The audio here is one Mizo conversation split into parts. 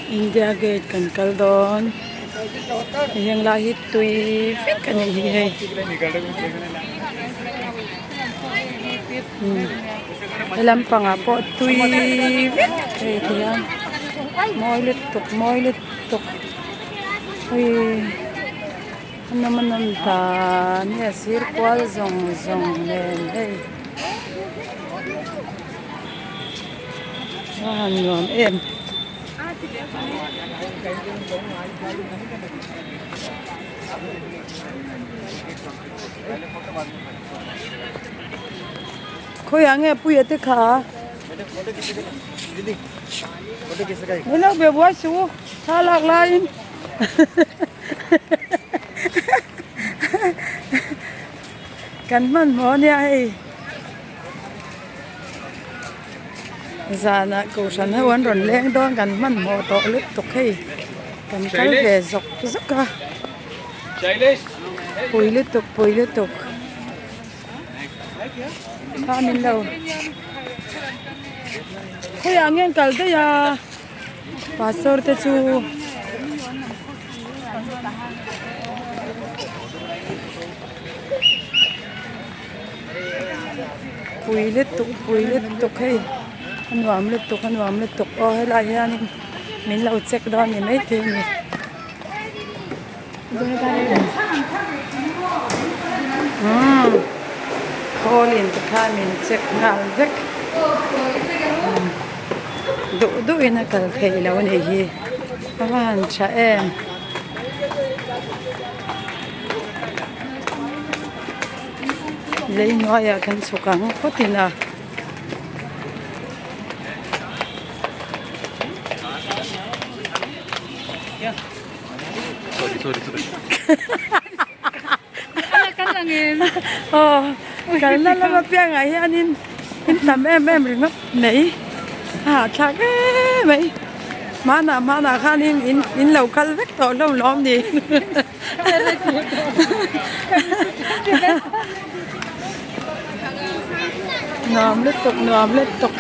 India gate kan kal dawn heng lai hi tui vek a nih hi hei he lampangah pawh tui vek hei ti hian mawi lutuk mawi lutuk hei a nawm a nawm dan hi a sir kual zawng zawng nen hei. A han nuam em. Khawiah nge puia te kha? Min lo be buai suh u, thla lak laiin. Kan hmanhmawh ania hei. Zanah kohhran ho an rawn leng dawn kan hmanhmawh tawh lutuk hei kan kal ve zawk zawk a pui lutuk pui lutuk kha min lo khawiah nge an kal daih a pastor te chu. Pui lutuk pui lutuk hei a nuam lutuk a nuam lutuk aw helai hianin min lo check dawn ni maithei a ni umm khawl in te khan min check nghal vek duh duh in a kal theih loh a nih hi a va han tha em. Lei hnuaiah kan chhuk ang phawt in a. Aw kalna lama piangah hianin in tam em em ringawt mai a hahthlak em mai hmanah hmanah khanin in in lo kal vek tawh hlawm lawm ni. Nuam lutuk nuam lutuk.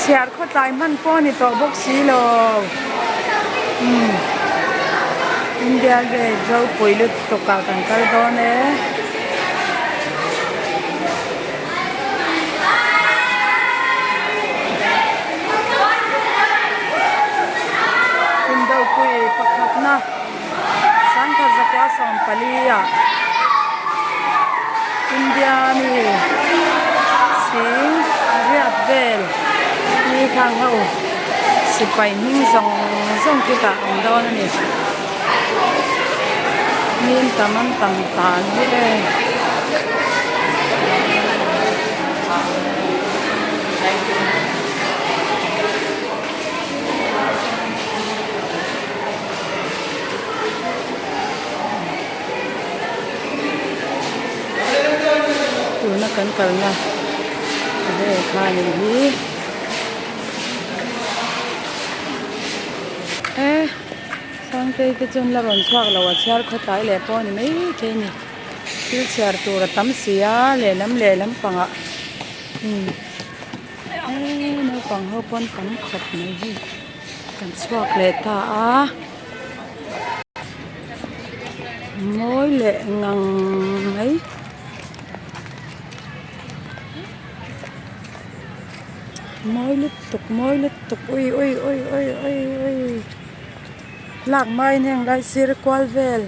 Chhiar khawtlai hman pawh a ni tawh bawk si lo. India Gate ropui lutuk ah kan kal dawn e. Indopui pakhatna sangkhat zakua sawmpali ah India mi sing riat vel ni khang ho sipai hming zawng zawng khi tah awm dawn a ni min tam an tam tan hi e. Tuna kan kalna vel kha nih hi e Sangtei te chuan la rawn chhuak lo a chhiar khawtlai leh pawh a ni maithei a ni. Thil chhiar tur a tam si a lehlam lehlam pangah umm eee naupang ho pawn tam khawp mai hei kan chhuak leh ta a mawi leh ngang mai. Mawi lutuk mawi lutuk ui ui ui ui ui ui lak hmain heng lai sir kual vel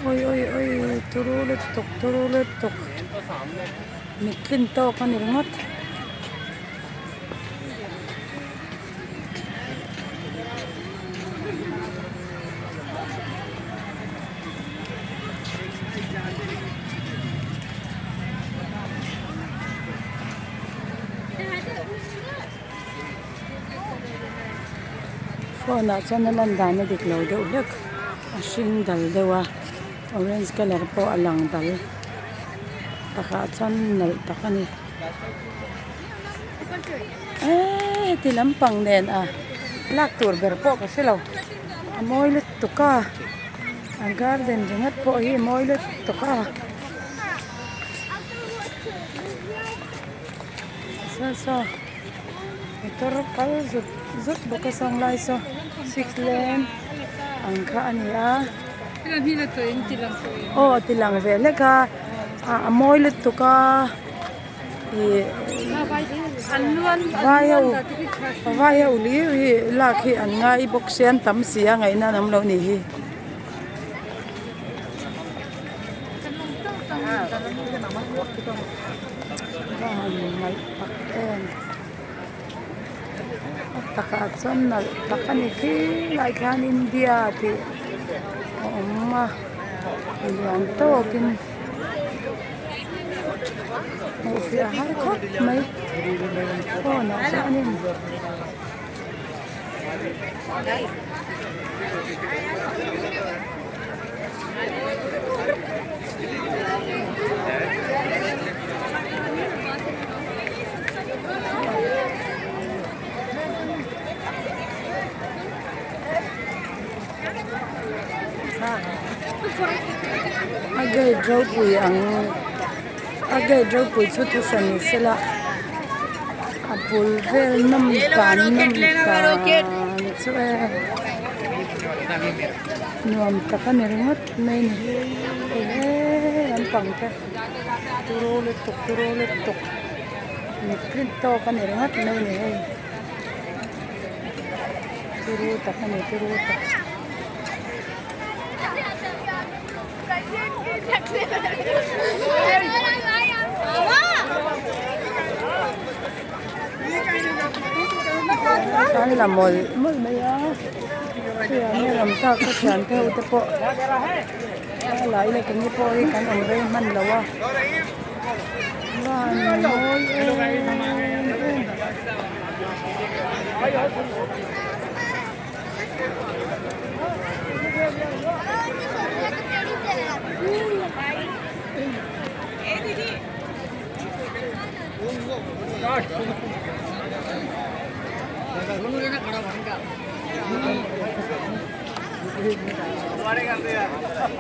ui ui ui turu lutuk turu lutuk mit tlin tawk a ni ringawt. Phone ah chuan a lan dan a dik lo deuh hlek a hring dal deuh a orange colour pawh a lang dal takah chuan nalh tak a ni eee heti lampang nen a lak tur ber pawh ka hrelo a mawi lutuk a a garden ringawt pawh hi a mawi lutuk a. Saw saw motor kal zut zut bawk a sawng lai saw six lane ang kha a ni a aw ti lang ve hlek a a mawi lutuk a ih vai ho vai ho hlir hi lak hi an ngai bawk sia an tam si a ngaihna an awm lo nih hi. Va han ngaih tak em a takah chuan nalh tak a ni khilai khian India tih a awm a lian tawkin hmuh fiah har khawp mai phone ah chuanin. A gate ropui ang a gate ropui chu thu hran ni sela a bul vel nawm dan nawm dan chu e nuam tak a ni ringawt mai a ni he lampang te turu lutuk turu lutuk mit tlin tawk a ni ringawt mai a ni hei turu tak a ni turu tak. Kan la mawlh mawlh mai a hei lam tak ka thian te ho te pawh a lai leh keini pawh hi kan awm rei hman lo a van mawi em em.